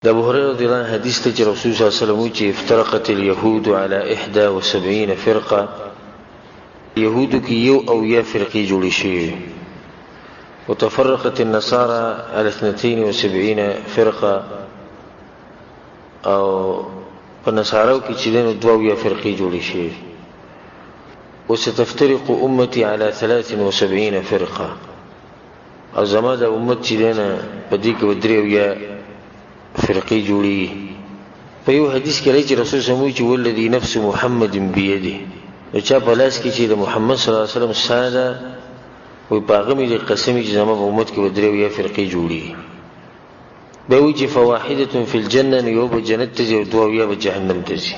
د ابو هريره رضی الله عنه حدیث ته چې رسول صلی الله علیه وسلم چې افترقت اليهود على 71 فرقه، يهودو کې یو او یا فرقې جوړې شوې، وتفرقت النصارى على 72 فرقه، او په نصارو کې چې دنو دوه یا فرقې جوړې شوې. وستفترق امتي على 73 فرقه، او زما د امت چې دی نه په دې کې به درې اویا فرقې جوړېږي. په یو حدیث کې راځي چې رسول صلی الله علیه وسلم وایي چې والذي نفس محمد بیده، نو چا په لاس کې چې د محمد صلی الله علیه وسلم ساه ده، وایي په هغه مې دې قسم چې زما په امت کې به درې اویا فرقې جوړېږي. بیا وایي چې فواحدة فی الجنة، نو یو به جنت ته ځي او دوه اویا به جهنم ته ځي.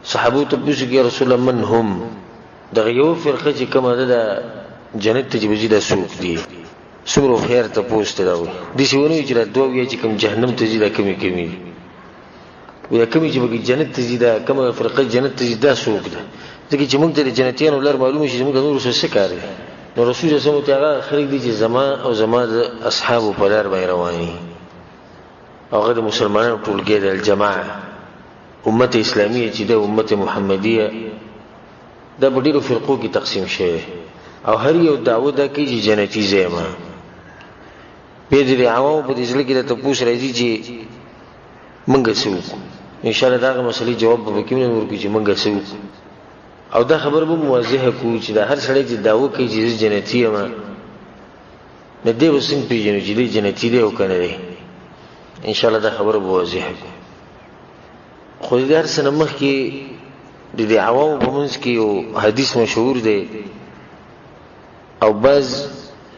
صحابو ته پوښتنه وکړه، یا رسول الله من هم؟ دغه یو فرقه چې کومه ده د جنت ته چې به ځي دا څوک دي؟ څومره هوښیار تپوس دی دا. وایي داسې ونه وایي چې دا دوه ویا چې کوم جهنم ته ځي دا کومې کومې دي، وایي دا کومې چې پکې جنت ته ځي، دا کومه فرقه جنت ته ځي دا څوک ده؟ ځکه چې موږ ته د جنتیانو لار معلومه شي، زموږ د نورو سره څه کار دی؟ نو رسول الله صلی الله علیه وسلم ته هغه خلک دي چې زما او زما د اصحابو په لار باندې روان دي، هغه د مسلمانانو ټولګی دی، الجماعه، امت اسلامیه چې ده، امت محمدیه دا په ډیرو فرقو کې تقسیم شوی، او هر یو دعوه دا کوي چې جنتي زه یم. بیا د دې عوامو په دې زړه کې د تپوس راځي چې موږ څه وکړو. انشاءالله د هغه مسلې جواب به پکې هم ورکړو چې موږ څه وکړو، او دا خبره به هم واضحه کړو چې دا هر سړی چې دعوه کوي چې زه جنتي یم، نو دی به څنګه پېژنو چې دی جنتي دی او که نه دی؟ انشاءالله دا خبره به واضحه کړو. خو د هر څه نه مخکې د دې عوامو په منځ کې یو حدیث مشهور دی، او بعض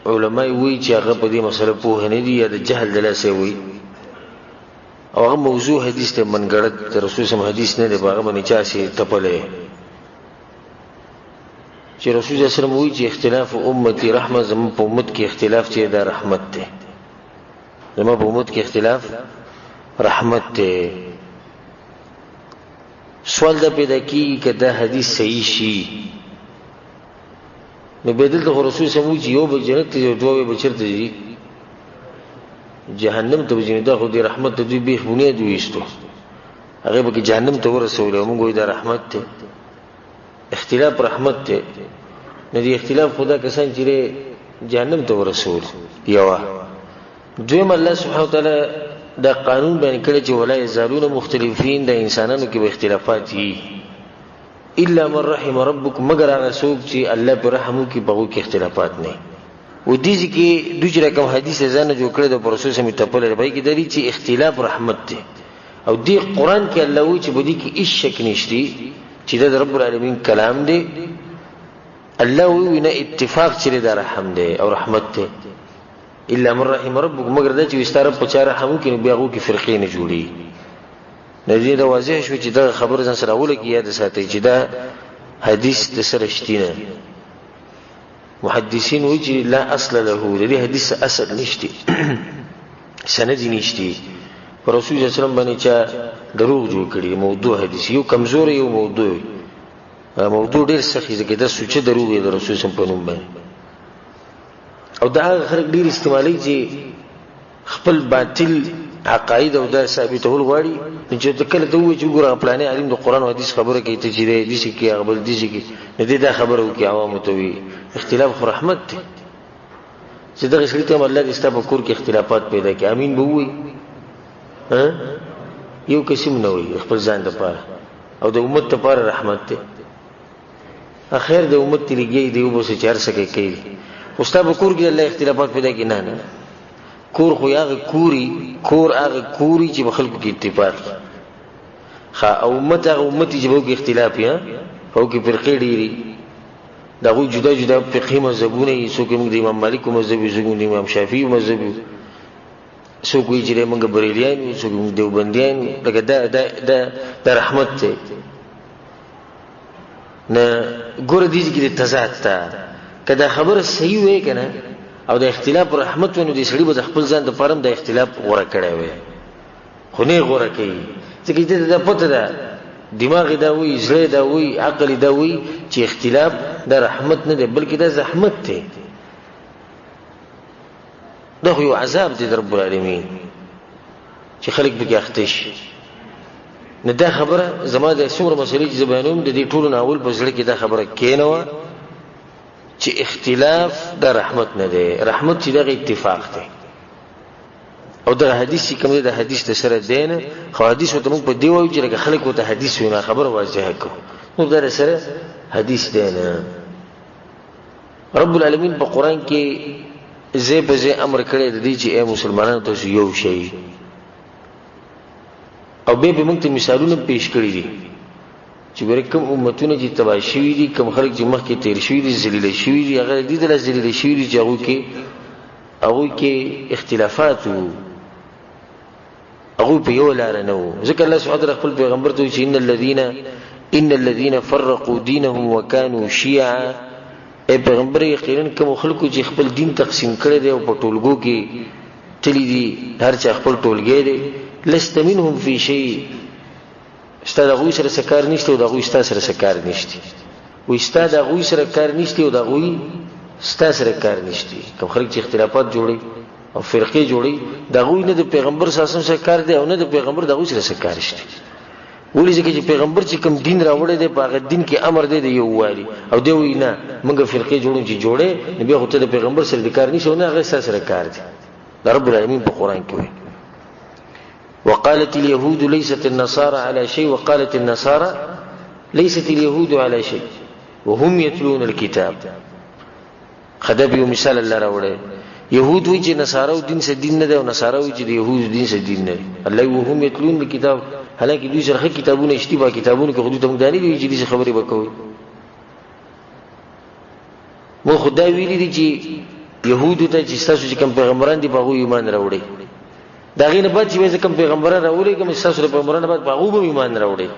علما یې وایي چې هغه په دې مسله پوه نه دي یا د جهل د لاسه یې وایي، او هغه موضوع حدیث دی، منګړت د رسول سم حدیث نه دی، په هغه باندې چا سي تپلی چې رسول صلی الله علیه وسلم وایي چې اختلاف امتي رحمه، زموږ په امت کې اختلاف چې دا رحمت دی، زما په امت کې اختلاف رحمت دی. سوال دا پیدا کیږي که دا حدیث صحیح شي، نو بیا دلته خو رسول سم وایي چې یو به جنت ته ځي او دوه به چېرته ځي؟ جهنم ته به ځي. نو دا خو د رحمت د دوی بېخ بنیاد وویستو، هغې به کې جهنم ته ورسولې، او موږ وایو دا رحمت دی، اختلاف رحمت دی. نو دې اختلاف خو دا کسان چې جهنم ته ورسول. یوه دویم، الله سبحانه وتعالی دا قانون بیان کړی چې ولا یزالون مختلفین، د انسانانو کې به اختلافات وي، الا من رحم ربک، مګر هغه څوک چې الله پر رحم وکړي په هغو کې اختلافات نه. و دې ځای کې دوی چې رقم حدیث ځان نه جوړ کړی د پر رسول سم تپلی دی، په هغې کې دا دي چې اختلاف رحمت دی، او دې قرآن کې الله وایي چې په دې کې هېڅ شک نشته چې دا د رب العالمین کلام دی. الله وایي نه اتفاق چې دا رحم دی او رحمت دی، الا من رحم ربک، مګر دا چې ستا رب په چا رحم وکړي نو بیا هغو کې فرقې نه جوړېږي. نو دې دا واضح شو چې دغه خبره ځان سره ولګي، یاد ساتئ چې دا حدیث د سره شتي نه. محدثین وایي چې لا اصل له، د دې حدیث اصل نشته، سند یې نشته. پر رسول الله صلی الله علیه وسلم باندې چا دروغ جوړ کړي، موضوع حدیث یو کمزور یو موضوع، موضوع ډېر سخت ځکه دا سوچه دروغ دی د رسول صلی الله علیه وسلم په نوم باندې. او دا هغه خلک ډېر استعمالوي چې خپل باطل عقاید او دا ثابتول غواړي، نو چې ته کله ته ووایې چې وګوره هغه پلانی عالم د قرآن او حدیث خبره کوي، ته چې دی داسې کوي هغه بل داسې کوي، نو دی دا خبره وکړي عوامو ته وي اختلاف خو رحمت دی، چې دغه سړي ته هم الله دې ستا په کور کې اختلافات پیدا کړي، امین به ووایي؟ یو قسم نه وایي خپل ځان دپاره او د امت دپاره رحمت دی. اخر د امت ته لګي دی وبس چې هر څه کوي کوي، خو ستا په کور کې الله اختلافات پیدا کړي. نه نه، کور خو هغه کوري، کور هغه کوري چې په خلکو کې اتفاق ښه، او امت هغه امت چې په کې اختلاف یا په کې فرقې ډېري، د هغوی جدا جدا فقهي مذهبونه یي، څوک موږ د امام مالک مذهب یو، څوک موږ د امام شافعي مذهب یو، څوک وایي چې موږ بریلیان یو، څوک موږ دیوبندیان یو. لکه دا دا دا دا رحمت دی. نه ګوره دې کې د تضاد ته که دا خبره صحیح وی که نه، او د اختلاف رحمت وي، نو دې سړي به د خپل ځان دپاره هم د اختلاف غوره کړی وی، خو نه یې غوره کوي، ځکه چې ده ته دا پته ده، دماغ یې دا وایي، زړه یې دا وایي، عقل یې دا وایي چې اختلاف دا رحمت نه دی بلکې دا زحمت دی، دا خو یو عذاب دی د رب العالمین. چې خلک پکې اخته شي. نو دا خبره زما د څومره مسلې چې زه بیانوم د دې ټولو نه اول په زړه کې دا خبره کېنوه چې اختلاف د رحمت نه دی، رحمت چې دغه اتفاق دی. او دغه حدیث چې کوم دی د حدیث د سره دی نه، خو حدیث ورته موږ په دې وایو چې لکه خلک ورته حدیث وایي، نو خبره واضحه کړو، نور دا سره حدیث دی نه. رب العالمین په قرآن کې ځای په ځای امر کړی د دې چې ای مسلمانانو تاسو یو شئ، او بیا به موږ ته مثالونه پیش کړي دي چې ګوره کوم امتونه چې تباه شوي دي، کوم خلک چې مخکې تېر شوي دي، ذلیله شوي دي، هغه دې ته لا ذلیله شوي دي چې هغوی کې اختلافات وو، هغوی په یوه لاره نه وو. ځکه الله سبحانه وتعالی خپل پیغمبر ته وایي چې ان الذین فرقوا دینهم وکانوا شیعا. ای پیغمبر، یقینا کوم خلکو چې خپل دین تقسیم کړی دی او په ټولګو کې تللی دي، هر چا خپل ټولګی دی، لست منهم فی شیء، ستا د هغوی سره څه کار نشته او د هغوی ستا سره څه کار نشته. وایي ستا د هغوی سره کار نشته او د هغوی ستا سره کار نشته. کوم خلک چې اختلافات جوړوي او فرقې جوړوي، د هغوی نه د پیغمبر صلی الله علیه وسلم سره کار دی او نه د پیغمبر د هغوی سره څه کار شته. ولې؟ ځکه چې پیغمبر چې کوم دین راوړی دی په هغه دین کې امر دی د یووالي، او دی وایي نه موږ فرقې جوړو چې جوړې، نو بیا خو ته د پیغمبر سره د کار نشته او نه هغه ستا سره کار دی. دا رب العالمین په قرآن کې وایي وقالت اليهود ليست النصارى على شيء وقالت النصارى ليست اليهود على شيء وهم يتلون الكتاب. خدا به یو مثال الله راوړی، يهود وایي چې نصاراو دین څه دین نه دی او نصارا وایي چې د یهودو دین څه دین نه دی. الله وایي وهم یتلون الکتاب، حالانکه دوی سره ښه کتابونه شته، په کتابونو کې خو دوی ته موږ دا نه دي ویلي چې داسې خبرې به کوي. موږ خو دا ویلي دي چې یهودو ته چې ستاسو چې کوم پیغمبران دي په هغوی ایمان راوړئ، د هغې نه بعد چې به زه کوم پیغمبران راولېږم ستاسو د پیغمبرانو بعد په هغو به ایمان راوړئ.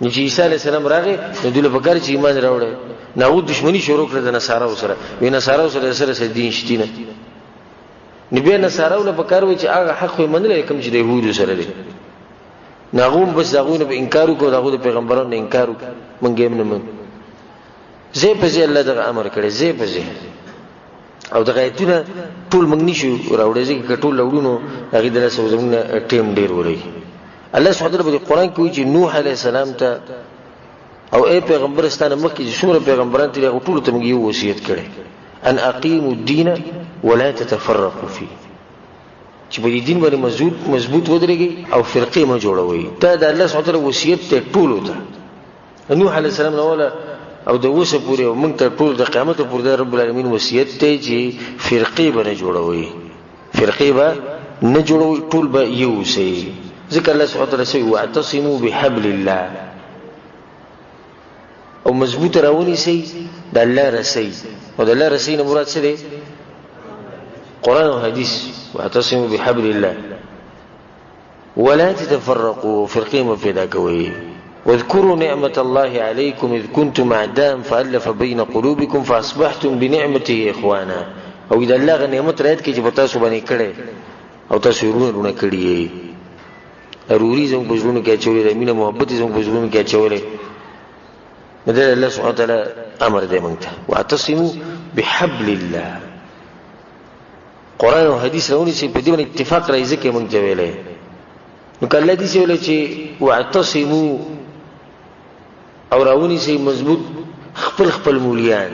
نو چې عیسی علیه السلام راغی نو دوی له پکار چې ایمان راوړی، نو هغو دښمني شروع کړه د نصاراو سره، وی نصاراو سره سره څه دین شتي نه. نو بیا نصاراو له پکار وی چې هغه حق خو یې منلی کوم چې د یهودو سره دی، نو هغو هم بس د هغوی نه به انکار وکړو، د هغو د پیغمبرانو نه انکار وکړو، موږ یې هم نه منو. ځای په ځای الله دغه امر کړی، ځای په ځای. او دغه آیتونه ټول موږ نشو راوړی، ځکه که ټول راوړو نو هغې د لاسه زموږ نه ټیم ډېر ولګي. الله سبحانه وتعالی په قرآن کې وایي چې نوح علیه السلام ته او ای پیغمبر ستا نه مخکې چې څومره پیغمبران تللي هغو ټولو ته موږ یو وصیت کړی، ان اقیموا الدین ولا تتفرقوا فيه، چې په دې دین باندې مضبوط ودرېږئ او فرقې مه جوړوئ. دا د الله سبحانه وتعالی وصیت دی ټولو ته، نوح علیه السلام نه وله او د اوسه پورې او موږ ته ټول د قیامت پورې د رب العالمین وصیت دی چې فرقې به نه جوړوئ، فرقې به نه جوړوئ، ټول به یو اوسئ. ځکه الله سبحانه وتعالی سوي واعتصموا بحبل الله، او مضبوط راونیسئ د الله رسۍ، او د الله رسۍ نه مراد څه دی؟ قرآن او حدیث. واعتصموا بحبل الله ولا تتفرقوا، فرقې مه پیدا کوئ. واذكروا نعمة الله عليكم إذ كنتم أعداء فألف بين قلوبكم فأصبحتم بنعمته إخوانا. او دا الله غ نعمت رايت کې چې په تاسو باندې کړي او تاسو یې وروڼه وروڼه کړي یې. اروري زموږ په زړونو کې اچولې ده، مینه محبت یې زموږ په زړونو کې اچولی. نو دا الله سبحانه وتعالی امر دی موږ ته، واعتصموا بحبل الله. قرآن او حدیث راونیسي، په دې باندې اتفاق راځي، ځکه یې موږ ته ویلی. نو که الله داسې ویلی چې واعتصمو او راونیسئ مضبوط خپل خپل مولیان،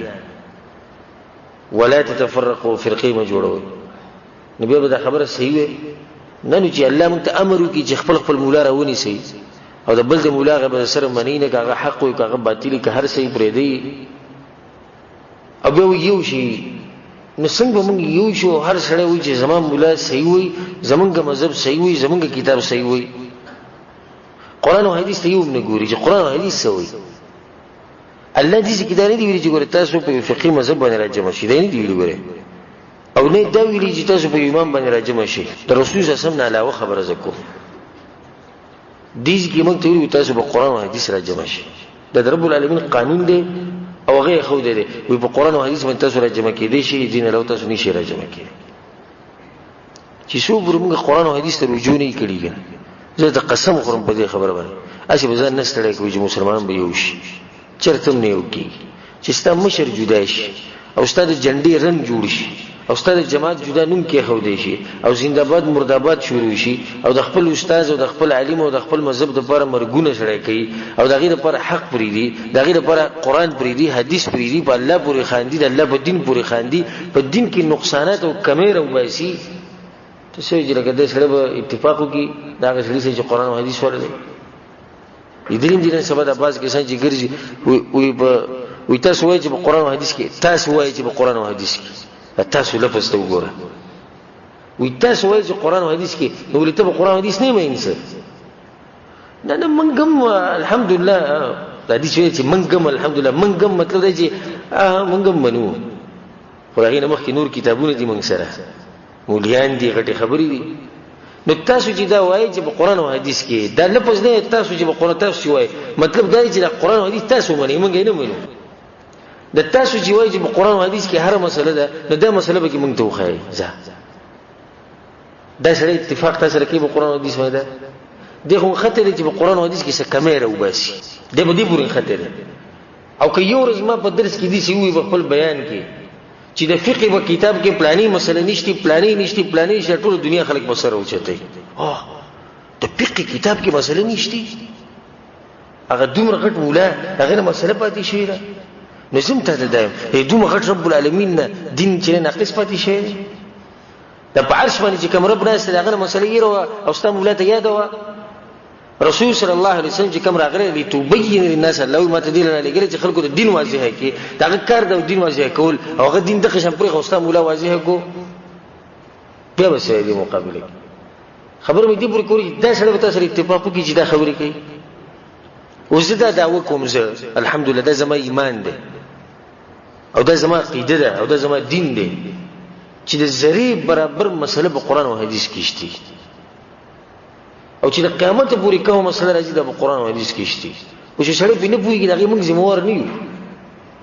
ولا تتفرقوا، فرقې مه جوړوئ، نو بیا به دا خبره صحیح وي نه. نو چې الله موږ ته امر وکړي چې خپل خپل مولا راونیسئ او د بل د مولا هغه به سره منئ نه، که هغه حق وي که هغه باطل وي که هر څه یې پرېږدئ او بیا یو شي، نو څنګه به موږ یو شو؟ هر سړی وایي چې زما مولا صحیح وایي، زمونږ مذهب صحیح وایي، زمونږ کتاب صحیح وایي. قرآن او حدیث ته یو هم نه ګوري چې قرآن او حدیث څه وایي. الله دې چې دا نه دي ویلي چې ګوره تاسو په فقهي مذهب باندې راجمع شئ، دا نه دي ویلي ګوره، او نه دا ویلي چې تاسو په امام باندې راجمع شئ. د رسول صلی الله علیه وسلم نه علاوه خبره زه کوم. دې کې موږ ته ویلي تاسو په قرآن او حدیث راجمع شئ. دا د رب العالمین قانون دی او هغه یې ښودی دی. وایي په قرآن او حدیث باندې تاسو راجمع کېدی شئ، دین علاوه تاسو نشئ راجمع کېدی. چې څو پورې موږ قرآن او حدیث ته رجوع نه کړي، که زه ته قسم خورم په دې خبره باندې، هسې به ځان نه ستړی کوي چې مسلمانان به یو شي، چېرته هم نه یو کېږي. چې ستا مشر جدا شي او ستا د جنډې رنګ جوړ شي او ستا د جماعت جدا نوم کېښودی شي او زنده باد مرداباد شروع شي او د خپل استاد او د خپل عالم او د خپل مذهب دپاره مرګونه سړی کوي او د هغې دپاره حق پرېږدي، د هغې دپاره قرآن پرېږدي، حدیث پرېږدي، په الله پورې خاندي، د الله په دین پورې خاندي، په دین کې نقصانات او کمی راوباسي. ته څه وایې چې لکه دی سړی به اتفاق وکړي د هغه سړي سره چې قرآن او حدیث والا دی؟ لیدلي دي نن سبا دا بعض کسان چې ګرځي وایي په وایي تاسو وایئ چې په قرآن او حدیث کې، تاسو وایئ چې په قرآن او حدیث کې، تاسو لفظ ته وګوره، وایي تاسو وایئ چې قرآن او حدیث کې، نو ولې ته په قرآن او حدیث نه مین څه؟ نه نه، موږ هم الحمدلله دا حدیث وایي چې موږ هم الحمدلله، موږ هم مطلب دی چې موږ هم منو، خو د هغې نه مخکې نور کتابونه دي موږ سره، مولیان دي، غټې خبرې دي. نو تاسو چې دا وایئ چې په قرآن او حدیث کې دا لفظ نه، تاسو چې په قرآن تاسو چې وایئ مطلب دا دی چې دا قرآن او حدیث تاسو منئ، موږ یې نه منو. د تاسو چې وایئ چې په قرآن او حدیث کې هره مسله ده، نو دا مسله به کې موږ ته وښایئ. ځه دا سړی اتفاق تاسو سره کوي په قرآن او حدیث باندې، دی خو خطر دی چې په قرآن او حدیث کې څه کمی راوباسي، دی په دې پورې خطر دی. او که یو ورځ ما په درس کې داسې ووایي په خپل بیان کې چې د فقه په کتاب کې پلانی مسله نشتی، پلانی نشتی، پلانی نشتی، ټول دنیا خلک به سره اوچتوي. د فقه کتاب کې مسله نشتی، هغه دومره غټ مولا هغه نه مسله پاتې شوې ده. نو زه هم تاته دا یم، دومره غټ رب العالمین نه دین چې ناقص پاتې شوی دی، د په عرش باندې چې کوم رب ناست دی هغه نه مسله یې وه او ستا مولا ته یاده وه. رسول صلی الله علیه وسلم چې کوم راغلی لتبین للناس، الله وایي ما ته دې رالیږلی چې خلکو ته دین واضح کړي، د هغه کار د دین واضح کول او هغه دین دغه شان پرېښود، ستا مولا واضح کړو، بیا به سړی دې مقابله کوي. خبره مې دې پورې کولې چې دا سړی به تاسو سره اتفاق وکړي چې دا خبرې کوي. اوس زه دا دعوه کوم، زه الحمدلله دا زما ایمان دی او دا زما عقیده ده او دا زما دین دی چې د ذرې برابر مسله په قرآن او حدیث کې شته، او چې د قیامت پورې کومه مسله راځي دا په قرآن او حدیث کې شته. اوس چې سړی پرې نه پوهېږي د هغې موږ ذمهوار نه یو.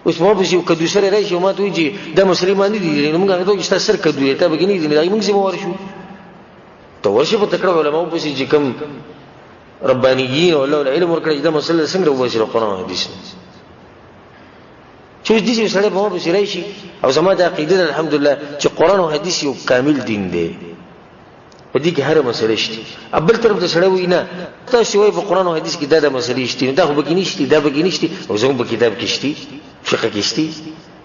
اوس ما پسې یو کدو سری راشي او ما ته وایي چې دا مسلې ما نه دي لیدلې، نو موږ هغه ته وایو چې ستا سر کدو دی، تا پکې نه دي لیدلې، د هغې موږ ذمهوار شو. ته ورشې په تکړه علماو پسې چې کوم ربانیین او الله له علم ورکړی چې دا مسله څنګه وباسي له قرآن او حدیث نه. چې اوس داسې یو سړی په ما پسې راشي او زما دا عقیده ده الحمدلله چې قرآن او حدیث یو کامل دین دی، په دې کې هره مسله شته. بل طرف ته سړی وایي نه، تاسو وایي په قرآن او حدیث کې دا دا مسلې شته، نو دا خو پکې نشته، دا پکې نشته، او زموږ په کتاب کې شته، فقه کې شته،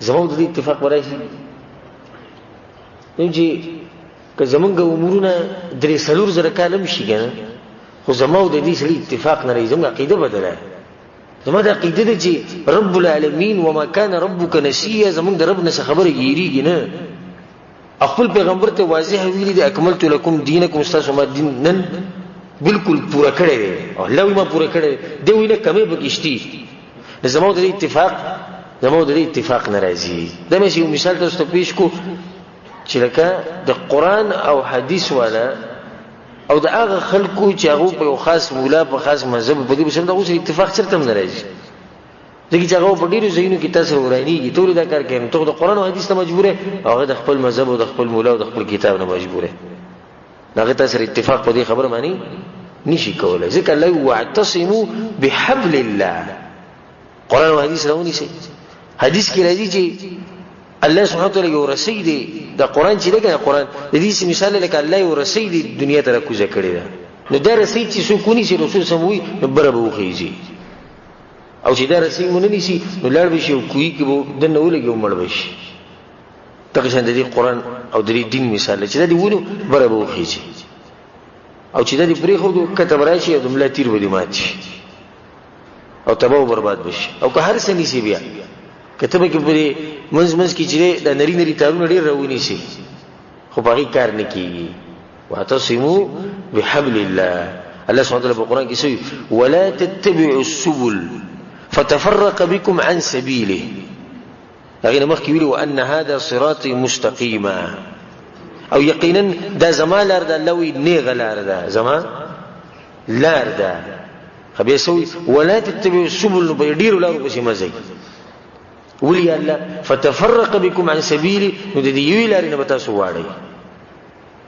زموږ د دې اتفاق به راشي. نو چې که زموږ عمرونه 3-4 زره کاله هم شي که نه، خو زما او د دې سړي اتفاق نه راځي، زموږ عقیده بدله. زما د عقیده ده چې رب العالمین وما کان ربک نسیا، زموږ د رب نه څه خبره هېرېږي نه. خپل پیغمبر ته واضح ویلي دي اکملت لکم دینکم، ستاسو ما دین نن بالکل پوره کړی دی او الله وایي ما پوره کړی دی، دی وایي نه کمی پکې شته. نو زما د دې اتفاق، زما د دې اتفاق نه راځي. دا مې یو مثال تاسو ته پیش کو چې لکه د قرآن او حدیث والا او د هغه خلکو چې هغه په یو خاص مولا په خاص مذهب په دې بسم د اوس اتفاق چرته هم نه راځي، ځکه چې هغه په ډېرو ځایونو کې تاسو ورانیږي. ته ولې دا کار کوې؟ ته خو د قرآن او حدیث ته مجبور یې او هغه د خپل مذهب او د خپل مولا او د خپل کتاب نه مجبور یې. نو هغه تاسو سره اتفاق په دې خبره باندې نشي کولی، ځکه الله وایي واعتصموا بحبل الله. قرآن او حدیث راونیسئ. حدیث کې راځي چې الله سبحانه وتعالی یو رسۍ دی، د قرآن چې دی که نه، قرآن د دې مثال لکه الله یو رسۍ دی دنیا ته راکوزه کړې ده، نو دا رسۍ چې څوک ونیسي رسول سم وایي نو بره به وخېژي، او چې دا رسۍ ونه نیسي نو لاړ به شي او کوهي کې به دننه ولګي او مړ به شي. دغه شان د دې قرآن او د دې دین مثال دی چې دا دې ونیو بره به وخېژي، او چې دا دې پرېښودو کښته به راشي او د ملا تیر به دې مات شي او تباه او برباد به شي. او که هر څه نیسي بیا که ته به کې په دې منځ منځ کې چې دی دا نري نري تارونه ډېر راونیسي، خو په هغې کار نه کېږي. واعتصموا بحبل الله. الله سبحانه وتعالی په قرآن کې څه وایي؟ ولا تتبعوا السبل فتفرق بكم عن سبيله. هغې نه مخکې ویلي وان هذا صراطي مستقیما، او یقینا دا زما لار ده، الله وایي نېغه لار ده، زما لار ده. خو بیا څه وایي؟ ولا تتبعوا السبل، نو په ډېرو لارو پسې مه ځئ. ولې یا الله؟ فتفرق بكم عن سبیلي، نو د دې یوې لارې نه به تاسو واړئ،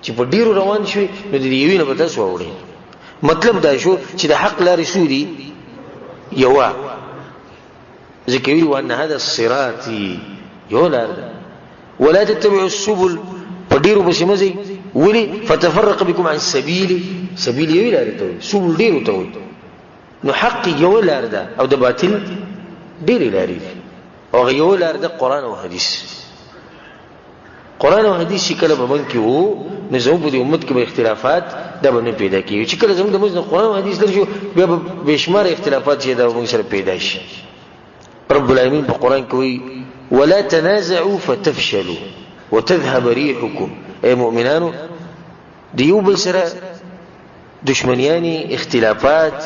چې په ډېرو روان شوي نو د دې یوې نه به تاسو واوړئ. مطلب دا شو چې د حق لارې څو دي؟ یوه. ځکه ویلي وان هذا صراطي، یو لار ده. ولا تتبعوا السبل، په ډېرو پسې مه ځئ. ولې؟ فتفرق بكم عن سبیل، سبیل یوې لارې ته وایي، سبل ډېرو ته وایي. نو حق یوه لار ده او د باطل ډېرې لارې دي، او هغه یوه لار ده قرآن او حدیث. قرآن او حدیث چې کله په موږ کې وو، نو زموږ په دې امت کې به اختلافات دا به نه پیدا کېږي. چې کله زموږ د منځ نه قرآن او حدیث لرې شو، بیا به بېشماره اختلافات چې دا به موږ سره پیدا شي. رب العالمین په قرآن کې وایي ولا تنازعوا فتفشلوا وتذهب ريحكم. ای مؤمنانو، د یو بل سره دشمنیانې، اختلافات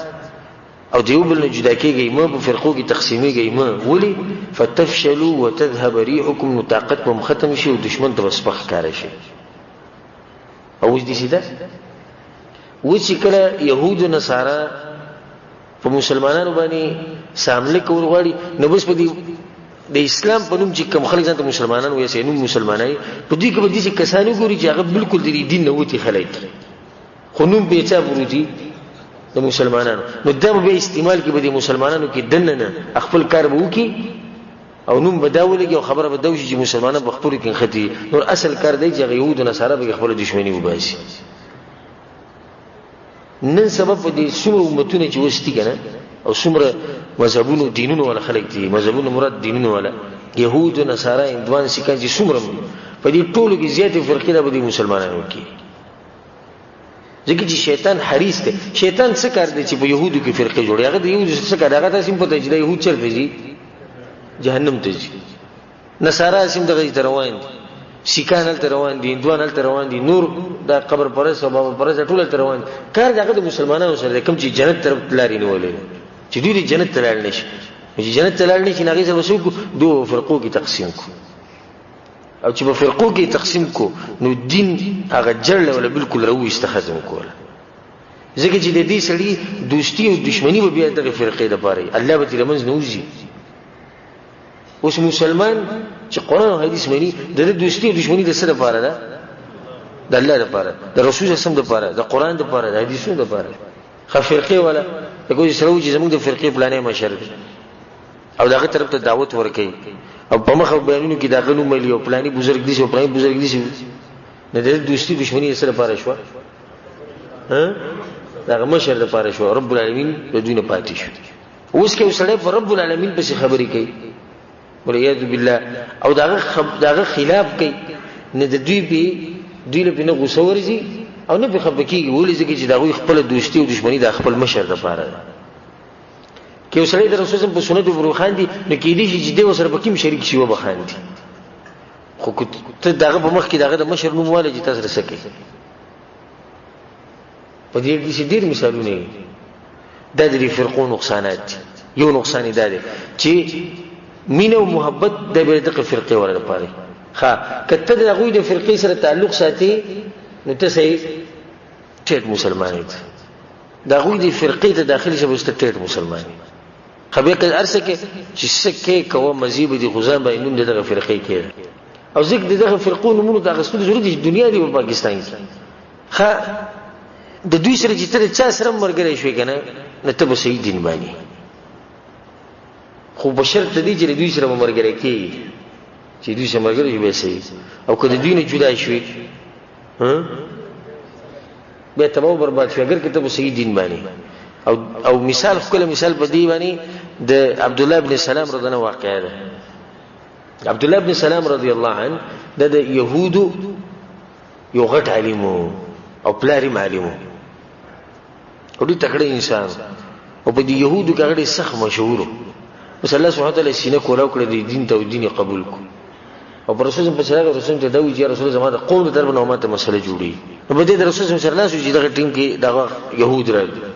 او د یو بل نه جدا کېږئ مه، په فرقو کې تقسیمېږئ مه. ولې؟ فتفشلوا وتذهب ريحكم، نو طاقت به مو ختم شي او دشمن ته به سپک ښکاره شي. او اوس داسې ده، اوس چې کله یهود و نصارا په مسلمانانو باندې سامله کول غواړي، نو بس په دې د اسلام په نوم چې کوم خلک ځان ته مسلمانان وایي، چې نوم مسلمانان، په دوی کې به داسې کسان وګوري چې هغه بالکل د دې دین نه وتي خلک دي، خو نوم به یې چا پروتي؟ د مسلمانانو. نو دا به بیا استعمال کې به د مسلمانانو کې دننه نه خپل کار به وکړي او نوم به دا ولګي او خبره به دا وشي چې مسلمانان په خپلو کې نښتي دي. نور اصل کار دی چې هغه یهود و نصارا به خپله دښمني وباسي. نن سبا په دې څومره امتونه چې اوس دي که نه، او څومره مذهبونو دینونو والا خلک دي، مذهبونو مراد دینونو والا، یهود و نصارا، هندوان، سیکان، چې څومره په دې ټولو کې زیاتې فرقې ده په دې مسلمانانو کې. ځکه چې شیطان حریص دی. شیطان څه کار دی چې په یهودو کې فرقې جوړوي؟ هغه د یهودو څه کار دی؟ هغه تاسې هم پته چې دا یهود چېرته ځي؟ جهنم ته ځي. نصارا هسې هم دغه ته روان دي، سیکان هلته روان دي، هندوان هلته روان دي، نور دا قبر پرست او بابا پرست ټول هلته روان دي. کار د هغه د مسلمانانو سره دی کوم چې جنت طرف لارې نیولې ده، چې دوی د جنت ته لاړ نه شي. نو چې جنت ته لاړ نه شي، نو هغې سره به څه وکړو؟ دوو فرقو کې تقسیم کړو. او چې په فرقو کې تقسیم کو، نو دین هغه جړله ولا بالکل راوویسته، ختم کوله. ځکه چې د دې سړي دوستي او دښمني به بیا دغې فرقې دپاره وي، الله به ترې له منځ نه وځي. اوس مسلمان چې قرآن او حدیث مني، د ده دوستي او دښمني د څه دپاره ده؟ د الله دپاره، د رسول صلی الله علیه وسلم دپاره، د قرآن دپاره، د حدیثونو دپاره. ښه فرقې والا لکه اوس سره وایي چې زموږ د فرقې فلانی مشر دی او د هغه طرف ته دعوت ورکوي او په مخه بیانونو کې د هغه نوم اخلي او فلانی بزرګ داسې او فلانی بزرګ داسې، نو د ده دوستي دښمني د څه لپاره شوه؟ د هغه مشر دپاره شوه. رب العالمین د دوی نه پاتې شو. اوس که یو سړی په رب العالمین پسې خبرې کوي والعیاذ بالله او د هغه خلاف کوي، نو د دوی پې دوی له پې نه غوسه ورځي او نه پې خفه کېږي. ولې؟ ځکه چې د هغوی خپله دوستي او دښمني د خپل مشر دپاره ده. که یو سړی د رسول په سنتو پورې خاندي، نو کېدای شي چې دی ورسره په کوم شریک شي وبه خاندي، خو که ته د هغه په مخ کې د هغه د مشر نوم والې چې تا سره څه کوي. په دې کې ډېر مثالونه دي. دا د دې فرقو نقصانات دي. یو نقصان یې دا دی چې مینه او محبت د به دغه فرقې ولا لپاره. ښه، که ته د هغوی د فرقې سره تعلق ساتې، نو ته صحیح ټیټ مسلمان یې. د هغوی د فرقې ته داخل شې، بس ته ټیټ مسلمان یې. خو بیا که هر څه کې چې څه کې کوه، مزې به دي، خو ځان باندې نوم د دغه فرقې کېږده. او ځکه د دغه فرقو نومونو ته اخیستلو ضرورت دی چې دنیا دی په پاکستان کې. ښه، د دوی سره چې ته د چا سره ملګری شوې که نه، نو ته به صحیح دین باندې، خو په شرط د دې چې له دوی سره به ملګری کېږي، چې دوی سره ملګری شي بیا صحیح، او که د دوی نه جدا شوې بیا تباه و برباد شوې، اګر که ته په صحیح دین باندې. او مثال ښکلی مثال په دې باندې د عبدالله بن سلام رضی الله واقعه ده. عبدالله بن سلام رضی الله عنه د یهودو یو غټ عالم او پلار یې عالم او ډېر تکړه انسان او په دې یهودو کې هغه ډېر سخت مشهور و. بس الله سبحانه وتعالی سینه کولاو کړه، د دین ته او دین یې قبول کړو. او پر رسول په سره رسول ته دا وایي چې رسول زما د قوم د طرف نه ماته مسله جوړي. نو په دې د رسول سره ناست چې دغه ټیم کې دغه یهود راغلي.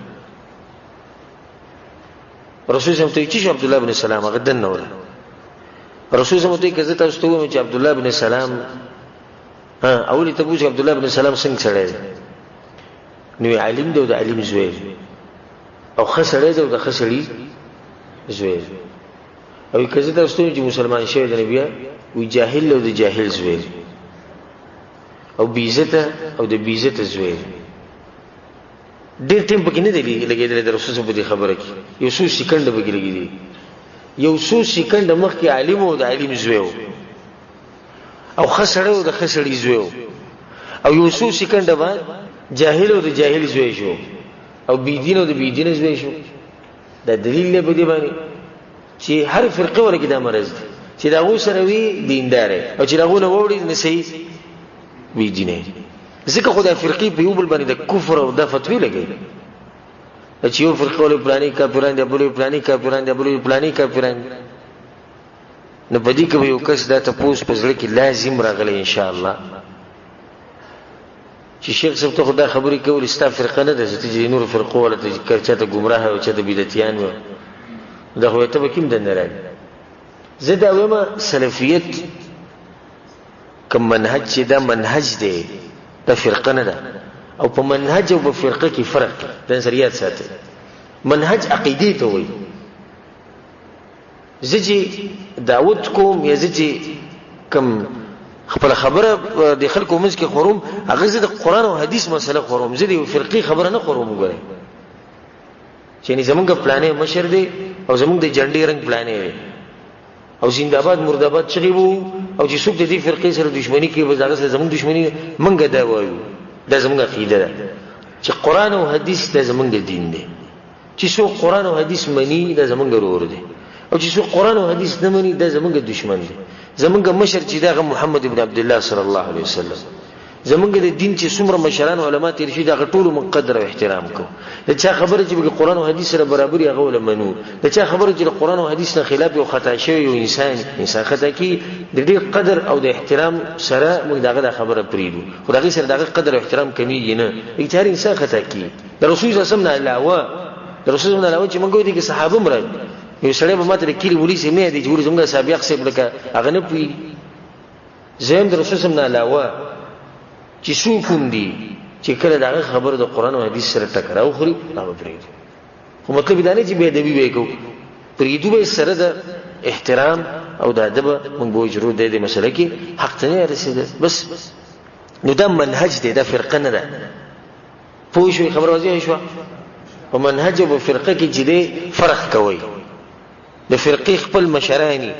رسول سم ته چې عبد الله بن سلام هغه دننه وله. رسول سم ته که زه تاسو ته ووایم چې عبد الله بن سلام، ها اولې ته پوښتنه عبد الله بن سلام څنګه سړی دی؟ نو عالم دی او د عالم زوی دی، او ښه سړی دی او د ښه سړي زوی دی. او که زه تاسو ته ووایم چې مسلمان شوی دی، نو بیا وایي جاهل دی او د جاهل زوی دی، او بېعزته او د بېعزته زوی دی. ډېر ټیم پکې نه دی لګېدلی د رسول په دې خبره کې، یو څو سیکنډه پکې لګېدلي، یو څو سیکنډه مخکې عالم او د عالم زوی و. او ښه سړی و، د ښه سړي زوی و، او یو څو سیکنډه بعد جاهل او د جاهل زوی شو، او بېدین او د بېدینه زوی شو. دا دلیل دی په دې باندې چې هر فرقه ورکې دا مرض دی چې د هغو سره وي دیندار او چې د هغو نه واوړي نه صحیح بېدینه. ځکه خو دا فرقې په یو بل باندې د کفر او د فتوی لګوي چې یو فرقه ولې پلاني کافران دي، بل پلاني کافران دي، بل پلاني کافران دي. نو په دې کې به یو کس دا تپوس په زړه کې لازم راغلی انشاءالله چې شیخ صاحب ته خو دا خبرې کولې، ستا فرقه نه ده، ته چې نورو فرقو والا ته چا ته ګمراه او چا ته بدعتیان وې، دا خو ته به کوم دننه راغلی. زه دا وایم سلفیت کوم منهج چې دا منهج دی، دا فرقه نه ده، او په منهج او په فرقه کې فرق دی، دا سره یاد ساتئ. منهج عقیدې ته وایي. زه چې دعوت کوم یا زه چې کوم خپل خبره د خلکو منځ کې خوروم، هغه زه د قرآن او حدیث مسله خوروم، زه د یو فرقې خبره نه خوروم. ګورئ چې یعنې زمونږ پلانې مشر دی او زمونږ د جنډې رنګ پلانې دی او زنده‌باد مرده‌باد چغې وو، او چې څوک د دې فرقې سره دښمني کوي بس هغه سره زمونږ دښمني ده. مونږ دا وایو، دا زمونږ عقیده ده چې قرآن او حدیث دا زمونږ دین دی. چې څوک قرآن او حدیث مني دا زمونږ ورور دی، او چې څوک قرآن او حدیث نه مني دا زمونږ دښمن دی. زمونږ مشر چې دغه محمد ابن عبدالله صلی الله علیه وسلم، زمونږ د دین چې څومره مشران علما تېر شوي د هغه ټولو موږ قدر او احترام کوو. د چا خبره چې پکې قرآن او حدیث سره برابر وي هغه وله منو، د چا خبره چې د قرآن او حدیث نه خلاف یو خطا شوی یو انسان، انسان خطا کېږي، د ډېر قدر او د احترام سره موږ د هغه دا خبره پرېږدو، خو د هغې سره د هغه قدر او احترام کمېږي نه، لکه چې هر انسان خطا کېږي. د رسول صلی الله علیه وسلم نه علاوه، د رسول نه علاوه چې موږ وایو کې صحابه هم راځي، یو سړی به ماته د کلي پولیس یې نه دی چې ګوري زموږ صاحب صاحب لکه هغه نه پوهېږي. زه هم د رسول صلی الله علیه وسلم نه علاوه چې څوک هم دي چې کله د هغه خبره د قرآن او حدیث سره ټکراو خوري هغه به پرېږدي. خو مطلب دا نه چې بې ادبي به یې کوو، پرېږدو به یې سره د احترام او د ادبه، موږ به وایو چې ورور دی دې مسله کې حق ته نه رسېدل بس. نو دا منهج دی، دا فرقه نه ده. پوه شوې؟ خبره واضحه شوه؟ په منهج او په فرقه کې چې دی فرق کوئ. د فرقې خپل مشران دي،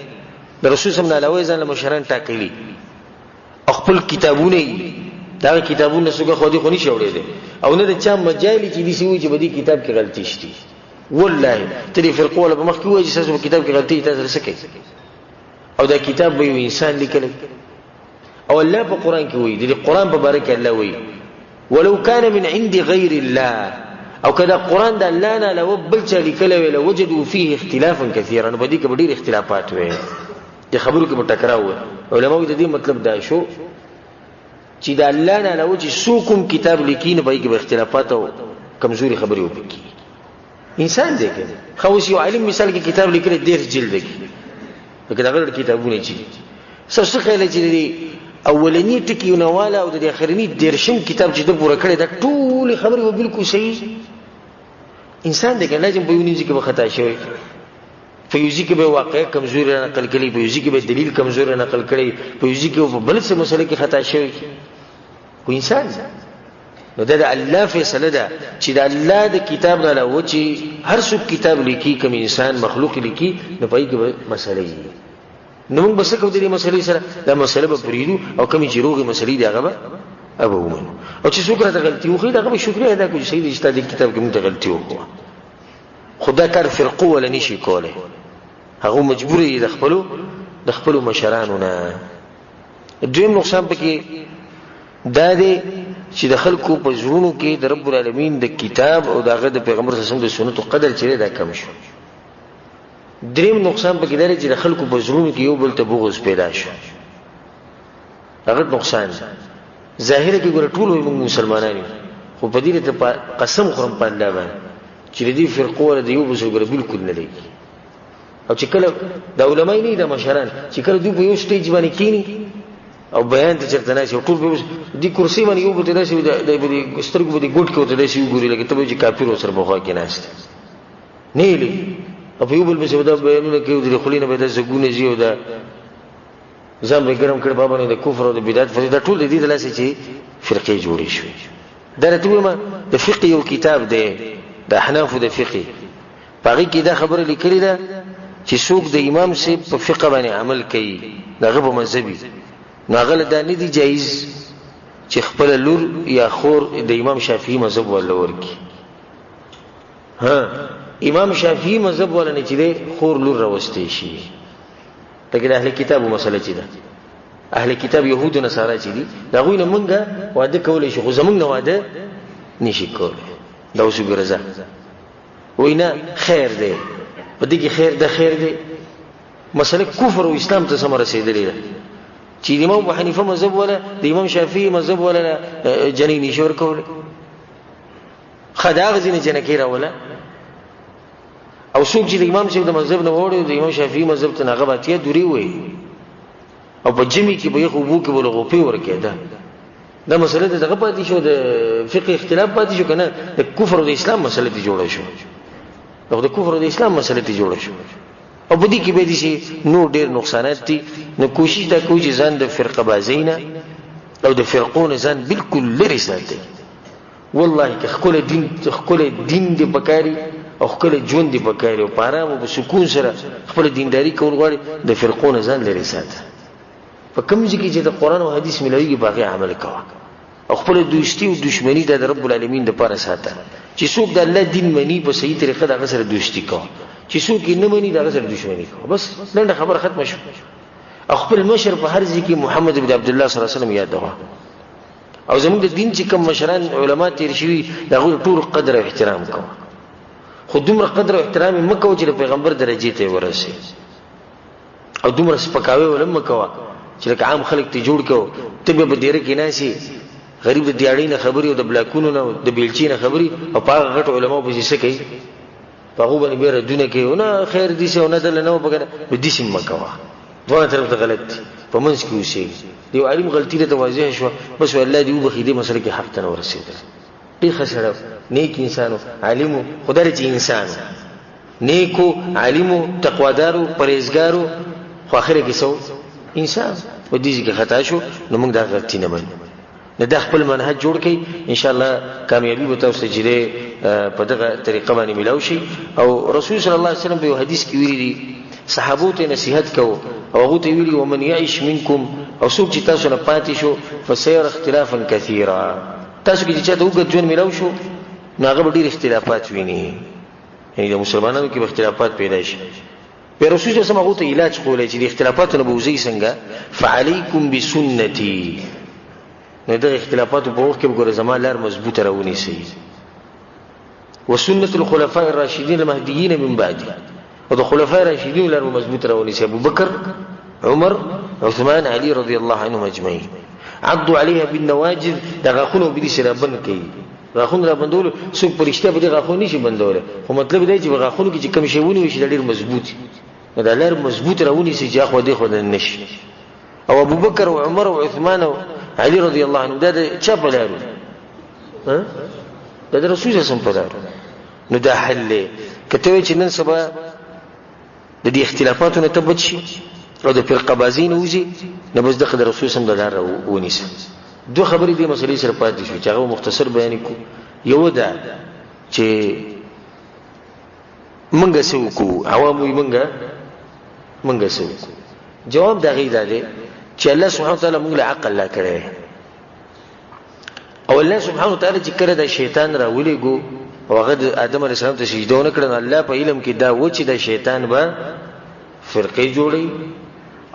د رسول صلی الله علیه وسلم نه علاوه ځان له مشران ټاکلي او خپل کتابونه یې، دغه کتابونه څوک خو دې خو نشي اورېدی، او نه د چا مجالي چې داسې وایي چې په دې کتاب کې غلطي شته. والله ته دې فرقو والا په مخ کې ووایي چې ستاسو په کتاب کې غلطي، تاسو سره څه کوي؟ او دا کتاب به یو انسان لیکلی، او الله په قرآن کې وایي، د دې قرآن په باره کې الله وایي ولو كان من عند غير الله، او که دا قرآن د الله نه علاوه بل چا لیکلی وی لوجدوا فيه اختلافا كثيرا، نو په دې کې به ډېر اختلافات وی، دې خبرو کې به ټکراو وی. علما وایي د دې مطلب دا شو چې د الله نه علاوه چې څوک هم کتاب لیکي نو په هغې کې به اختلافات او کمزوري خبرې وپکې. انسان دی که ښه اوس یو عالم مثال کې کتاب لیکلی 30 جلد کې، لکه دغه ډول کتابونه چې دي، ستاسو څه خیال چې د دې اولني ټکي نه واله او د دې اخرني 30 کتاب چې ده پوره کړی دا ټولې خبرې به بالکل صحیح. انسان دی که لازم په یو نیم ځای کې به خطا شوی، په یو ځای کې به واقعه کمزوري را نقل کړي، په یو ځای کې به دلیل کمزوري نقل کړي، په یو ځای کې به بل څه مسله کې خطا شوی، خو انسان دی. نو دا د الله فیصله ده چې د الله د کتاب نه علاوه چې هر څوک کتاب لیکي، کوم انسان مخلوق لیکي، نو په هغې کې به مسله وي. نو موږ به څه کوو د دې مسلې سره؟ دا مسله به پرېږدو او کومې چې روغې مسلې دي هغه به به ومنو، او چې څوک راته غلطي وښيي د هغه به شکریه ادا کړو چې صحیح دی چې ستا دې کتاب کې موږ ته غلطي وښوه. خو دا کار فرقو وله نه شي کولی، هغه مجبور دي د خپلو مشرانو نه. دویم نقصان پکې دا دی چې د خلکو په زړونو کې د رب العالمین د کتاب او د هغه د پیغمبر صلی الله علیه وسلم د سنتو قدر چې دی دا کم شو. دریم نقصان پکې دا دی چې د خلکو په زړونو کې یو بل ته بغض پیدا شو. هغه نقصان دی. ظاهره کې ګوره ټول وایي موږ مسلمانان یو، خو په دې ته قسم خورم په الله باندې چې د دې فرقو له د یو بل سره ګوره بالکل نه لګي. او چې کله دا علما نه دي مشران، چې کله دوی په یو سټیج باندې کینی او بیان ته چېرته ناست ټول په دې کرسي باندې یو بل ته داسې د سترګو په دې ګوټ کې ورته داسې وګوري لکه ته به چې کافر ورسره په خوا کې ناست نه یې لګي، او په یو بل پسې به دا بیانونه کوي، د خولې نه به داسې ګونه ځي او دا ځان به ګرم کړي په باندې د کفر او د بدعت فتوی. دا ټول د دې د لاسه چې فرقې جوړې شوې. دا راته ووایم د فقه یو کتاب دی، د احنافو د فقه، په هغې کې دا خبره لیکلې ده چې څوک د امام صاحب په فقه باندې عمل کوي، د هغه په مذهب وي، نو هغه له دا نه دي جایز چې خپله لور یا خور د امام شافعي مذهب والا ورکړي. ها، امام شافعي مذهب والا نه چې دی خور لور راوستی شي، لکه د اهل کتابو مسله چې ده، اهل کتاب یهود و نصارا چې دي، د هغوی نه مونږ واده کولی شو، خو زمونږ نه واده نشي کولی. دا اوس وګوره ځه وایي نه خیر دی، په دې کې خیر ده، خیر دی. مسله کفر او اسلام ته سمه رسېدلې ده چې د امام ابو حنیفه مذهب ولا د امام شافعي مذهب ولا جنۍ نشي ورکولی. ښه د هغه ځینې جنکۍ راوله، او څوک چې د امام صاحب د مذهب نه وړي د امام شافعي مذهب ته، هغه به اتیا دورې وایي، او په ژمي کې به یخ اوبو کې به له غوپې ورکېده. دا مسله د دغه پاتې شو، د فقه اختلاف پاتې شو که نه، د کفر او د اسلام مسله ترې جوړه شو، د کفر او د اسلام مسله ترې جوړه شو. او په دې کې به دي چې نور ډېر نقصانات دي. نو کوشش دا کوو چې ځان د فرقه بازۍ نه او د فرقو نه ځان بالکل لرې ساتئ. والله که ښکلی دین، ښکلی دین دې پکاري او ښکلی ژوند دې پکاري او په آرام او په سکون سره خپله دینداري کول غواړي، د فرقو نه ځان لرې ساته. په کوم ځای کې چې د قرآن او حدیث ملاویږي په هغې عمل کوه، او خپله دوستي او دښمني دا د رب العالمین دپاره ساته. چې څوک د الله دین مني په صحیح طریقه د هغه سره دوستي کوه، چې څوک یې نه مني د هغه سره دښمني کوه. بس لنډه خبره ختمه شوه. او خپل مشر په هر ځای کې محمد بن عبدالله صلی الله علیه وسلم یادوه. او زموږ د دین چې کوم مشران علما تیر شوي د هغوی ټول قدر او احترام کوه، خو دومره قدر او احترام یې مه کوه چې د پیغمبر درجې ته یې ورسې، او دومره سپکاوی ول هم مه کوه چې لکه عام خلک ته جوړ کړو، ته بیا په دیره کې ناست یې، غریب د دیاړۍ نه خبرې او د بلاکونو نه د بیلچې نه خبرې، او په هغه غټو علماو پسې څه کوي، په هغو باندې بیا ردونه کوي، نه خیر داسې او نه دله نه وه پکې، نو داسې هم مه کوه. دواړه طرف ته غلط دي، په منځ کې اوسېږي. د یو عالم غلطي راته واضح شوه، بس وایي الله دې وبخښي، دې مسله کې حق ته نه ورسېدل. ډېر ښه سړی و، نیک انسان و، عالم و، خو دا دی چې انسان و، نیک و، عالم و، تقوادار و، پرهېزګار و، خو اخره کې څه و؟ انسان. په دې ځای کې خطا شو، نو موږ دا غلطي نه منو. نو دا خپل منهج جوړ کړئ، ان شاء الله کامیابی به تاسو ته چې دی په دغه طریقه باندې ملاو شي. او رسول صلی الله علیه وسلم په یو حدیث کې ویلي دي، صحابو ته نصیحت کوو او هغو ته ویلي ومن یعش منکم، او څوک چې تاسو نه پاتې شو فسیر اختلافا کثیرا، تاسو کې چې چاته اوږد ژوند ملاو شو نو هغه به ډېر اختلافات ویني، یعنې د مسلمانانو کې به اختلافات پیدا شي. بیا رسول صلی الله علیه وسلم هغو ته علاج ښوولی چې د اختلافاتو نه به وځئ څنګه، فعلیکم بسنتي، نو دغه اختلافاتو په وخت کې به ګوره زما لار مضبوطه راونیسئ، وسنة الخلفاء الراشدین المهدیین من بعدي، او د خلفاء راشدین لار به مضبوطه راونیسئ، ابوبکر، عمر، عثمان، علی رضی الله عنهم اجمعین. عضوا علیها بالنواجذ، د غاښونو به داسې رابند کوي، غاښونه را بندولو څوک په رښتیا په دې غاښونو نشي بندولی، خو مطلب دی چې په غاښونو کې چې کوم شی ونیول شي دا ډېر مضبوط وي، نو دا لار مضبوط راونیسي چې اخوا دېخوا د نه شي. او ابوبکر او عمر او عثمان او علی رضی الله عنهم دا د چا په لارو؟ دا د رسول صلی الله علیه وسلم په لارو. نو دا حل دی. که ته وایې چې نن سبا د دې اختلافاتو نه ته بچ شي او د فرقه بازۍ نه وځي، نو بس دغه د رسول صلی الله علیه وسلم د لار ونیسه. دوه خبرې دې مسلې سره پاتې شوې چې هغه مختصر بیان کړو. یوه دا چې موږ څه وکړو، عوام وایي موږ څه وکړو. جواب د هغې دا دی چې الله سبحانه وتعالی موږ له عقل لا کړی، او الله سبحانه وتعالی چې کله د شیطان راولېږو او هغه د آدم علیه السلام ته سجده ونه کړه، نو الله په علم کې دا و چې د شیطان به فرقې جوړوي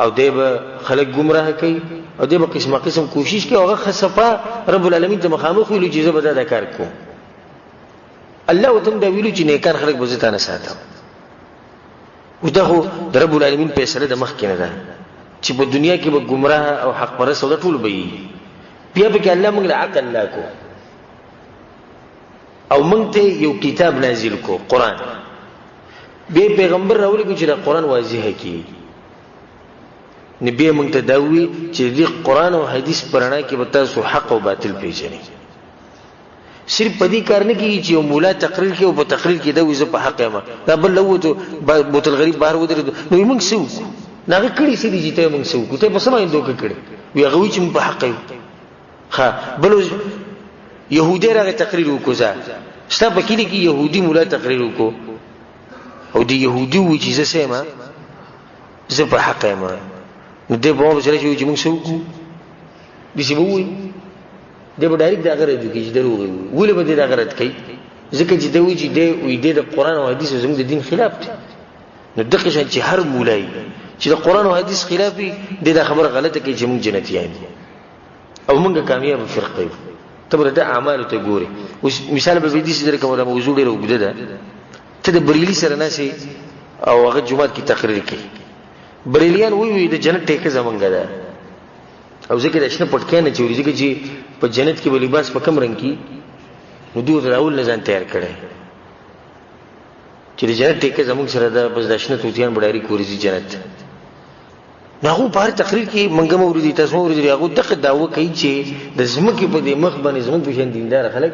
او دی به خلک ګمراه کوي او دی به قسمه قسم کوشش کوي، او هغه ښه صفا رب العالمین ته مخامخ ویلو چې زه به دا کار کوم. الله ورته هم دا ویلو چې نیکان خلک به زه تا نه ساتم. اوس دا خو د رب العالمین فیصله د مخکې نه ده چې په دنیا کې به ګمراه او حق پرست او دا ټول به وي. بیا پکې الله موږ له عقل لا کو او موږ ته یو کتاب نازل کو، قرآن. بیا پیغمبر راولېږو چې دا قرآن واضح کړي. نو بیا موږ ته دا ووایي چې د دې قرآن او حدیث په رڼا کې به تاسو حق او باطل پېژنئ. صرف په دې کار نه کېږي چې یو مولا تقریر کوي او په تقریر کې دا وایي زه په حق یم، دا بل له ووتو بوتل غریب بهر ودرېدو، نو موږ څه وکړو؟ نو هغه کړي څه دي چې ته موږ څه وکړو؟ ته په څه باندې دوکه کړې؟ وایي هغه وایي چې موږ په حق یو. ښه بل یهودی راغی تقریر وکړو، ځه ستا په کلي کې یهودي مولا تقریر وکړو او د یهودي وایي چې زه څه یم، زه په حق یم. نو دی په ما پسې راشي چې موږ څه وکړو؟ داسې به ووایي، دی به ډایرکټ د هغه رد وکړي چې دروغ یې ووایي. ولې به دی د هغه رد کوي؟ ځکه چې دی وایي چې دی وایي دی د قرآن او حدیث زموږ د دین خلاف دی. نو دغه شان چې هر مولا وي چې د قرآن او حدیث خلاف وي، دی دا خبره غلطه کوي چې موږ جنتیان یو او موږ کامیابه فرقه یو. ته به د ده اعمالو ته ګورې. اوس مثال به داسې درکړم، دا موضوع ډېره اوږده ده. ته د بریلي سره ناست او هغه جومات کې تقریر کوي. بریلیان وایي وایي د جنت ټیکه زمونږ ده، او ځکه د شنه پټکی نه چوري، ځکه چې په جنت کې به لباس په کوم رنګ کي، نو دوی ورته د اول نه ځان تیار کړی چې د جنت ټیکه زمونږ سره ده، بس د شنه طوطیان به ډایرک ورځي جنت ته. نو هغو په هر تقریر کې مونږ هم اورېدلي، تاسو هم اورېدلي، هغو دغه دعوه کوي چې د ځمکې په دې مخ باندې زموږ په شان دینداره خلک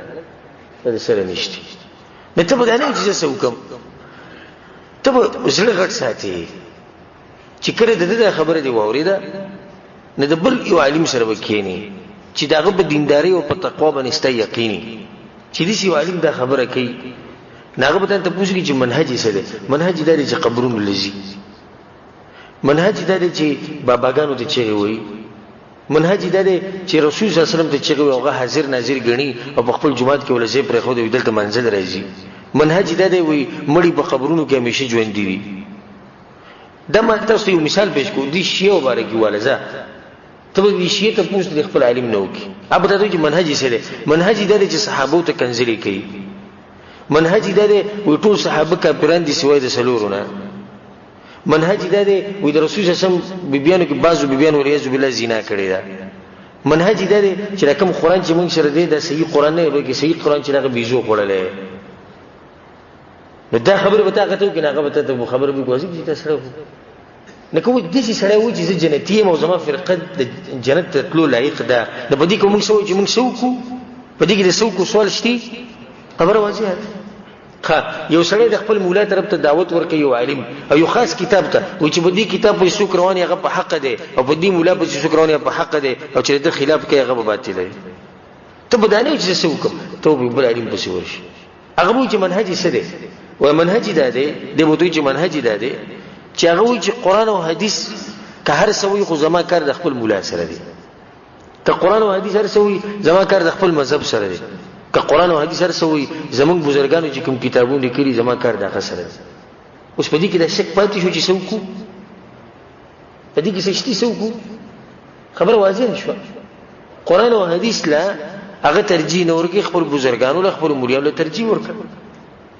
د سره نشته. نو ته به دا نه وایې چې زه څه وکړم، ته به زړه غټ ساتې چې کله د ده دا خبره دې واورېده، نو د بل یو عالم سره به کښېنې چې د هغه په دیندارۍ او په تقوا باندې ستا یقین وي، چې داسې یو عالم دا خبره کوي، نو هغه به تا تپوس وکړي چې منهج یې څه دی. منهج یې دا دی چې قبرونو له ځي، منهج یې دا دی چې باباګانو ته چغې وایي، منهج یې دا دی چې رسول صلی الله علیه وسلم ته چغې وایي، هغه حاضر ناظر ګڼي او په خپل جومات کې ورله ځای پرېښودی وي، دلته منزل راځي. منهج یې دا دی وایي مړي په قبرونو کې همیشه ژوندي دي. دا ما تاسو ته یو مثال پیش کوم، دې شیعه مبارکي واله ځه، ته به دې شیعه تپوس د خپل عالم نه وکړي، هغه به تاته وایي چې منهج یې څه دی. منهج یې دا دی چې صحابو ته کنځلې کوي، منهج یې دا دی وایي ټول صحابه کافران دي سوای د څلورو نه، منهج یې دا دی وایي د رسول صلی الله علیه وسلم بیبیانو کې بعضو بیبیانو والعیاذ بالله زنا کړې ده، منهج یې دا دی چې دا کوم قرآن چې موږ سره دی دا صحیح قرآن نه دی، بلکې صحیح قرآن چې هغه بیزو خوړلی. نو دا خبره به تا هغه ته وکړي، نو هغه به تا ته خبره به وکړي چې تا سړی نو که داسې سړی وایي چې زه جنتي یم او زما فرقه د جنت ته تلو لایق ده، نو په دې کې موږ څه وایو چې موږ څه وکړو؟ په دې کې د څه وکړو سوال شته؟ خبره واضحه ده. ښه، یو سړی د خپل مولا طرف ته دعوت ورکوي، یو عالم او یو خاص کتاب ته وایي چې په دې کتاب پسې څوک روان هغه په حقه دی، او په دې مولا پسې څوک روان هغه په حقه دی، او چې د ده خلاف کوي هغه به باطل دی. ته به دا نه وایې چې زه څه وکړم، ته به بل عالم پسې ورشي. هغه وایي چې منهج یې څه دی؟ وایي منهج یې دا دی، دی به ورته وایي چې منهج یې دا دی چې هغه وایي چې قرآن او حدیث که هر څه وایي خو زما کار د خپل مولا سره دی، که قرآن او حدیث هر څه وایي زما کار د خپل مذهب سره دی، که قرآن او حدیث هر څه وایي زموږ بزرګانو چې کوم کتابونه لیکلي زما کار د هغه سره دی. اوس په دې کې دا شک پاتې شو چې څه وکړو؟ په دې کې څه شته څه وکړو؟ خبره واضحه شوه. قرآن او حدیث له هغه ترجیح نه ورکړي، خپل بزرګانو له خپل مریانو له ترجیح ورکړي.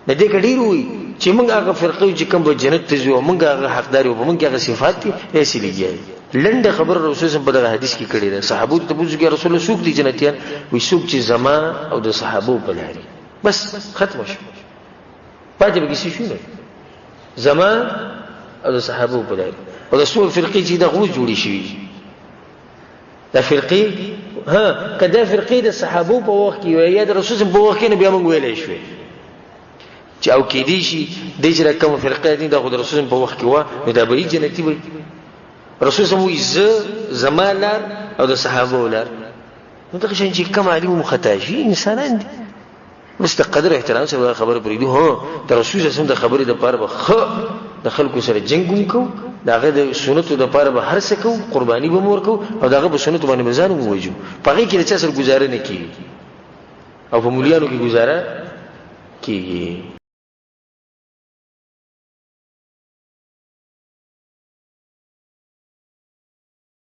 نه دې که ډېر وایي چې موږ هغه فرقه یو چې کوم به جنت ته ځو، موږ هغه حقدار یو، په موږ کې هغه صفات دي، داسې لګیا دي. لنډه خبره رسول صلی په دغه حدیث کې کړې ده. صحابو ته تپوس وکړي، رسول الله څوک دي جنتیان؟ وایي څوک چې زما او د صحابو په لارې. بس ختمه شو، پاتې به کیسې شو نه، زما او د صحابو په لارې. او د څو فرقې چې دغه اوس جوړې شوي دي، دا فرقې ها که دا فرقې د صحابو په وخت کې وي یا د رسول په وخت کې، نو بیا موږ ویلی شوې چې او کېدی شي دې چې کومه فرقه دي دا خو د رسول په وخت کې وه، نو دا به یې جنتي وي. رسول صلی وایي زه زما لار او د صحابو لار. نو دغه شان چې کوم عالم هم خطا شي، انسانان دي، بس د قدر احترام سره خبره پرېږدو. هو د رسول صلی الله علیه وسلم د خبرې دپاره به ښه د خلکو سره جنګ هم کوو، د هغه د سنتو دپاره به هر څه کوو، قرباني به هم ورکوو، او د هغه په سنتو باندې به ځان هم ووژو. په هغې کې د چا سره ګزاره نه کېږي، او په مولیانو کې ګزاره کېږي.